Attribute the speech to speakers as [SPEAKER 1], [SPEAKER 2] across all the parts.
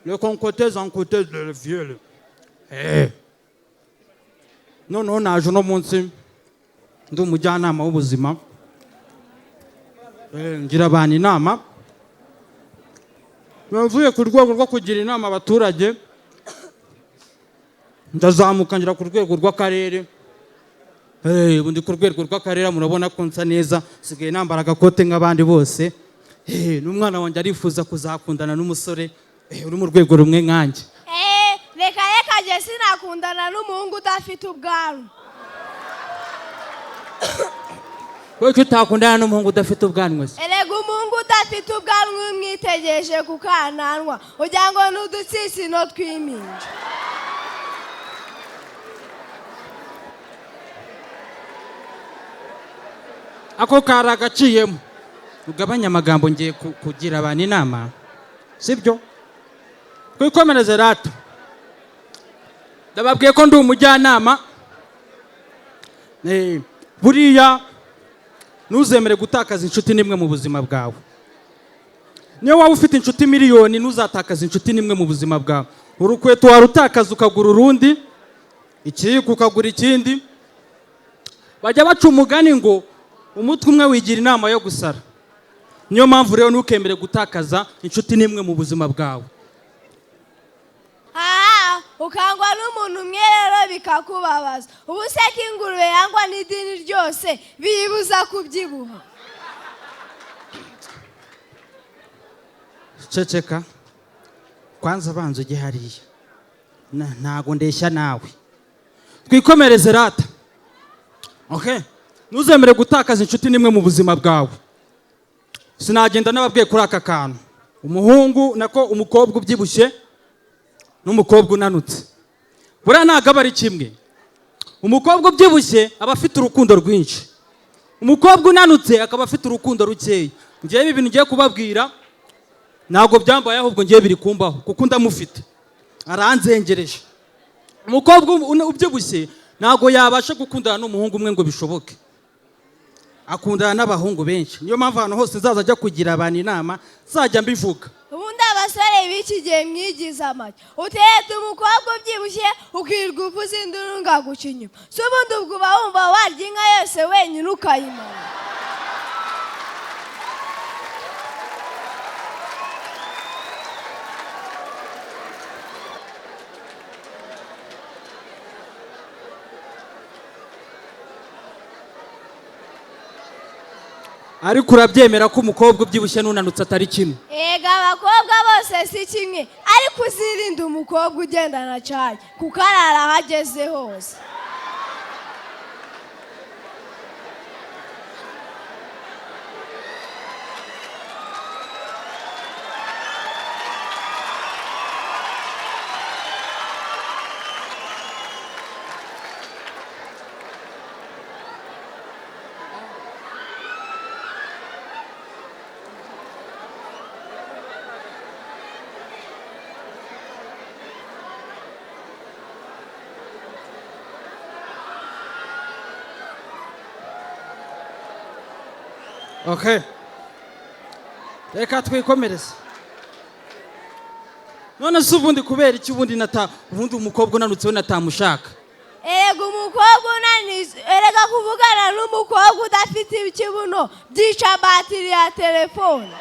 [SPEAKER 1] Le concotez en côté de vieux. Eh. Noneho naje uno munsi ndi umujyanama w'ubuzima. Ngira abantu inama. Mvuye ku rwego rwo kugira inama abaturage, ndazamuka ngera ku rwego rw'akarere. Ubu ndi ku rwego rw'akarere, murabona ko nsa neza, nsigaye nambara agakote nk'abandi bose. N'umwana wanjye arifuza kuzakundana n'umusore uri mu rwego rumwe nkanjye.
[SPEAKER 2] Reka reka jye sinakundana n'umuhungu udafite ubwanwa.
[SPEAKER 1] Kuki utakundana n'umuhungu udafite ubwanwa se?
[SPEAKER 2] Erega umuhungu udafite ubwanwa iyo umwitegereje ku kananwa ugira ngo ni udutsitsino tw'impinja.
[SPEAKER 1] Ako kari agaciyemo. Ugabanye amagambo, ngiye kugira abantu inama, sibyo? Twikomereze rata. Ndababwiye ko ndi umujyanama. Buriya ntuzemere gutakaza inshuti n'imwe mu buzima bwawe. Niyo waba ufite inshuti miliyoni, ntuzatakaze inshuti n'imwe mu buzima bwawe. Urukweto warutakaza ukagura urundi, ikiyiko ukagura ikindi. Bajya baca umugani ngo umutwe umwe wigira inama yo gusara. Niyo mpamvu rero ntukemere gutakaza inshuti n'imwe mu buzima bwawe.
[SPEAKER 2] Aha, ukangwa n'umuntu umwe rero bikakubabaza. Ubu se ko ingurube yangwa n'idini ryose biyibuza kubyibuha.
[SPEAKER 1] Ceceka kwanza, banza ujye hariya. Ntago ndeshya nawe. Twikomereze rata. Okay. Ntuzemere gutakaza inshuti n'imwe mu buzima bwawe. Sinagenda nababwiye kuri aka kantu. Umuhungu nako umukobwa ubyibushye n'umukobwa unanutse, buriya ntabwo aba ari kimwe. Umukobwa ubyibushye aba afite urukundo rwinshi, umukobwa unanutse akaba afite urukundo rukeya. Ngewe ibi bintu ngiye kubabwira ntabwo byambaye, ahubwo ngewe biri kumbaho kuko ndamufite, aranzengereje. Umukobwa ubyibushye ntabwo yabasha gukundana n'umuhungu umwe ngo bishoboke, akundana n'abahungu benshi. Niyo mpamvu ahantu hose nzaza ajya kugira abantu inama nzajya mbivuga.
[SPEAKER 2] Ubundi abasore b'iki gihe mwigize amajya, utereta umukobwa ubyibushye ukirirwa uvuza induru ngo aguca inyuma. Si ubundi ubwo uba wumva warya inka yose wenyine ukayimara.
[SPEAKER 1] Ariko urabyemera ko umukobwa ubyibushye n'unanutse atari kimwe?
[SPEAKER 2] Ega abakobwa bose si kimwe, ariko uzirinde umukobwa ugendana cyane kuko arara aho ageze hose.
[SPEAKER 1] Okay. Reka twikomereze. None se ubundi kubera iki ubundi nata ubundi umukobwa unanutse we natamushaka?
[SPEAKER 2] Erega umukobwa unanutse, erega kuvugana n'umukobwa udafite ikibuno byica batiri ya telefone.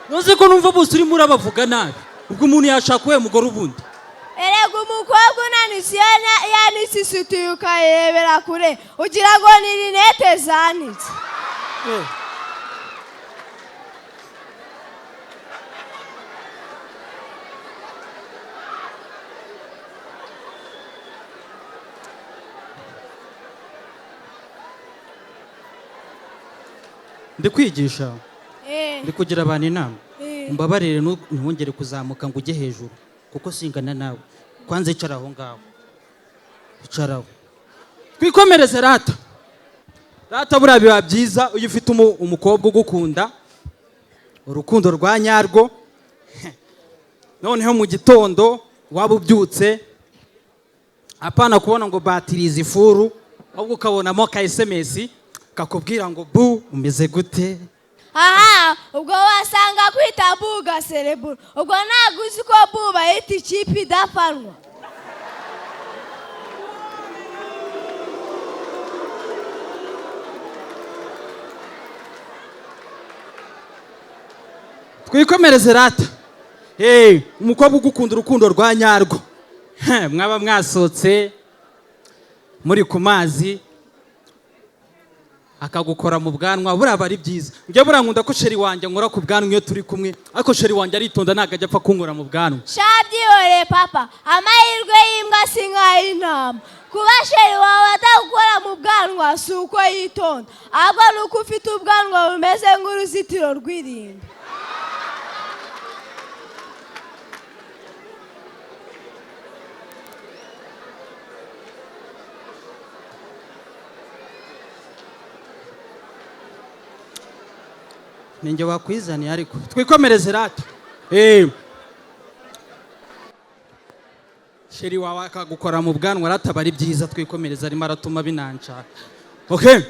[SPEAKER 1] Ntuzi ko numva bose urimo urabavuga nabi, ubwo umuntu yashaka uwe mugore ubundi.
[SPEAKER 2] Erega umukobwa unanutse yanitse isutiye ukayirebera kure ugira ngo ni rinete zanitse.
[SPEAKER 1] Ndi kwigisha, ndi kugira abantu inama. Umbabarire ntiwongere kuzamuka ngo ujye hejuru kuko singana nawe. Kwanza icara aho ngaho, icaraho. Twikomereze rata. Rata buriya biba byiza iyo ufite umukobwa ugukunda urukundo rwa nyarwo. Noneho mu gitondo Waba ubyutse, apana kubona ngo batiri is full, ahubwo ukabonamo ka SMS kakubwira ngo: "Boo, umeze gute?"
[SPEAKER 2] Aha, ubwo wasanga kwita boo gaserebura. Ubwo ntabwo uzi ko boo bayita ikipe idafanwa.
[SPEAKER 1] Twikomereze rata. Hey, umukobwa ugukunda urukundo rwa nyarwo. Heh, mwaba mwasohotse muri ku mazi, akagukora mu bwanwa, buriya aba ari byiza. Njye buriya nkunda ko chéri wanjye nkora ku bwanwa iyo turi kumwe, ariko chéri wanjye aritonda, ntabwo ajya apfa kunkora mu bwanwa.
[SPEAKER 2] Sha, byihoreye papa, amahirwe y'imbwa si nk'ay'intama. Kuba chéri wawe atagukora mu bwanwa si uko yitonda, ahubwo ni uko ufite ubwanwa bumeze nk'uruzitiro rw'irimbi.
[SPEAKER 1] Ninjye wakwizaniye, ariko twikomereze rata. Chéri wawe akagukora mu bwanwa rata, aba ari byiza. Twikomereze, arimo aratuma binanshaka. Okay,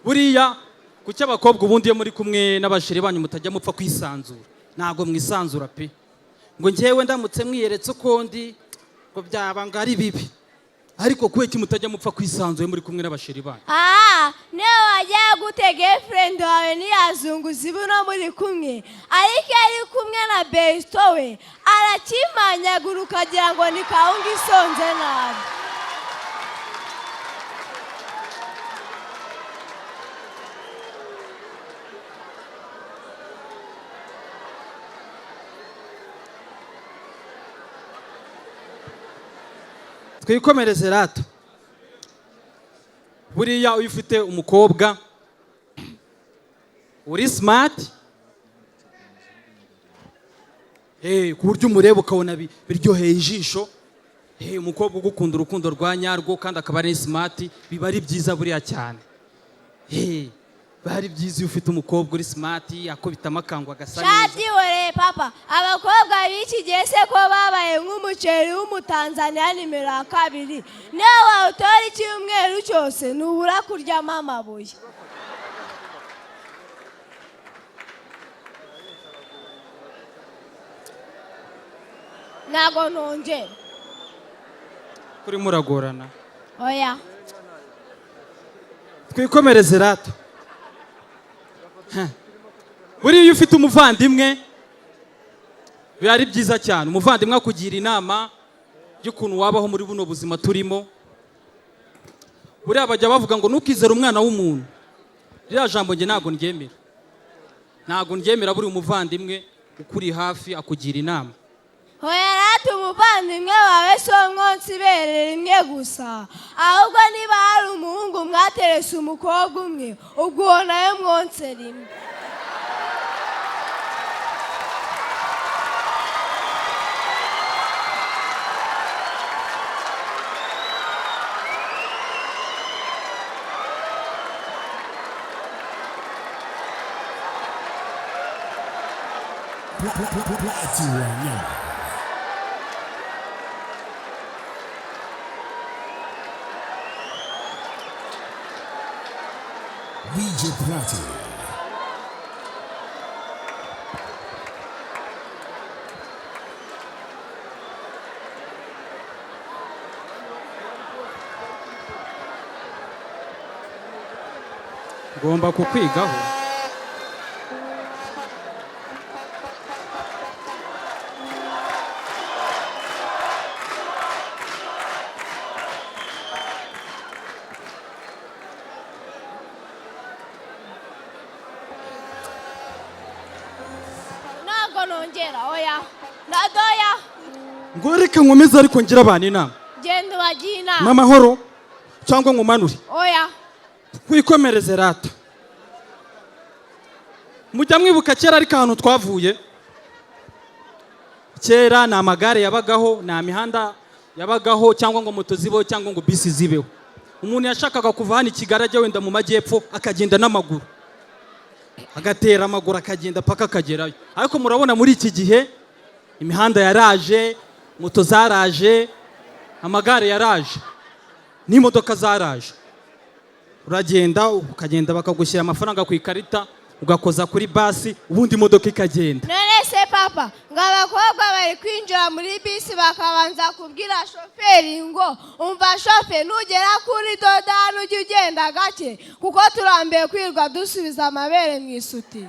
[SPEAKER 1] buriya kuki abakobwa ubundi iyo muri kumwe n'abachéri banyu mutajya mupfa kwisanzura? Ntabwo mwisanzura pe. Ngo njyewe ndamutse mwiyeretse uko ndi, ngo byaba ngo ari bibi. Ariko kubera iki mutajya mupfa kwisanzura iyo muri kumwe n'abachéri banyu?
[SPEAKER 2] Aha, niyo wajya gute, girlfriend wawe ntiyazunguza ibuno muri kumwe, ariko iyo ari kumwe na besto we arakimanyagura ukagira ngo ni kawunga isonze nabi.
[SPEAKER 1] Twikomereze rata. Buriya iyo ufite umukobwa uri smart ku buryo umureba ukabona biryoheye ijisho, umukobwa ugukunda urukundo rwa nyarwo kandi akaba ari smart, biba ari byiza buriya cyane. Biba ari byiza iyo ufite umukobwa uri smart, akubitamo akangu agasa neza.
[SPEAKER 2] Byihoreye papa, abakobwa b'iki gihe se ko babaye nk'umuceri w'umutanzaniya nimero ya 2, niyo wawutora icyumweru cyose ntubura kuryamo amabuye. Ntabwo nongera.
[SPEAKER 1] Kuri muragorana.
[SPEAKER 2] Oya.
[SPEAKER 1] Twikomereze rata. Buriya iyo ufite umuvandimwe biba ari byiza cyane. Umuvandimwe akugira inama y'ukuntu wabaho muri buno buzima turimo. Buriya bajya bavuga ngo ntukizere umwana w'umuntu. Ririya jambo njye ntabwo ndyemera, ntabwo ndyemera. Buriya umuvandimwe ukuri hafi akugira inama.
[SPEAKER 2] Hoya rata, umuvandimwe wawe si uwo mwonsa ibere rimwe gusa, ahubwo niba hari umuhungu mwaterese umukobwa umwe, ubwo uwo nawe mwonse rimwe.
[SPEAKER 3] Platinum. DJ Platinum.
[SPEAKER 1] Ngomba kukwigaho.
[SPEAKER 2] Ntabwo nongera, oya nadoya.
[SPEAKER 1] Ngo reka nkomeze, ariko ngira abantu inama.
[SPEAKER 2] Genda ubagiye inama.
[SPEAKER 1] N'amahoro cyangwa nkumanure?
[SPEAKER 2] Oya.
[SPEAKER 1] Twikomereze rata. Mujya mwibuka kera, ariko ahantu twavuye kera ni amagare yabagaho, nta mihanda yabagaho, cyangwa ngo moto zibeho, cyangwa ngo bisi zibeho. Umuntu yashakaga kuva hano i Kigali ajya wenda mu majyepfo, akagenda n'amaguru, agatera amaguru akagenda paka akagerayo. Ariko murabona muri iki gihe Imihanda yaraje, moto zaraje, amagare yaraje, n'imodoka zaraje. Uragenda, ukagenda bakagushyira amafaranga ku ikarita, ugakoza kuri basi, ubundi imodoka ikagenda.
[SPEAKER 2] None se papa, ngo abakobwa bari kwinjira muri bisi bakabanza kubwira shoferi ngo: "Umva shoferi, nugera kuri dodani ujye ugenda gake, kuko turambiwe kwirirwa dusubiza amabere mu isuti."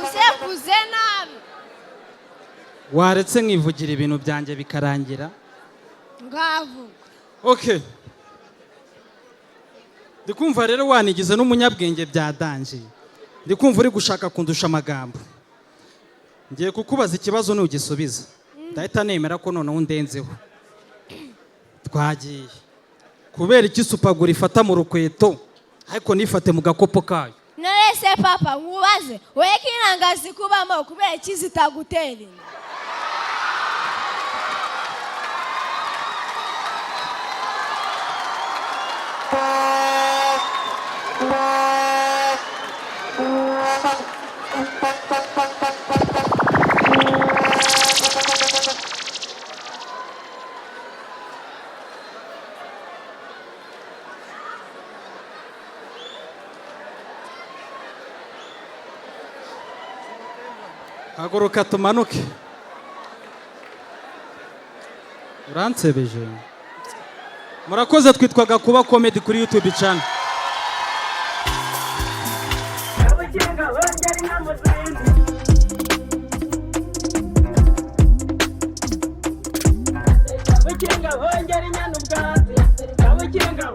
[SPEAKER 2] Usevuze nabi.
[SPEAKER 1] Waretse nkivugira ibintu byanjye bikarangira.
[SPEAKER 2] Ngavuga.
[SPEAKER 1] Okay, ndikumva rero wanigize n'umunyabwenge bya danger. Ndikumva uri gushaka kundusha amagambo. Ngiye kukubaza ikibazo, nugisubiza ndahita nemera ko noneho undenzeho. Twagiye: kubera iki supagura ifata mu rukweto ariko nifate mu gakopo kayo?
[SPEAKER 2] None se papa, nkubaze, wowe ko intanga zikubamo, kubera iki zitagutera inda?
[SPEAKER 1] Haguruka tumanuke, uransebeje. Murakoze, twitwaga Kuba Comedy kuri YouTube channel.
[SPEAKER 4] Kabukinga bongera inka mu zindi. Kabukinga bongera inyana ubwatsi. Kabukinga.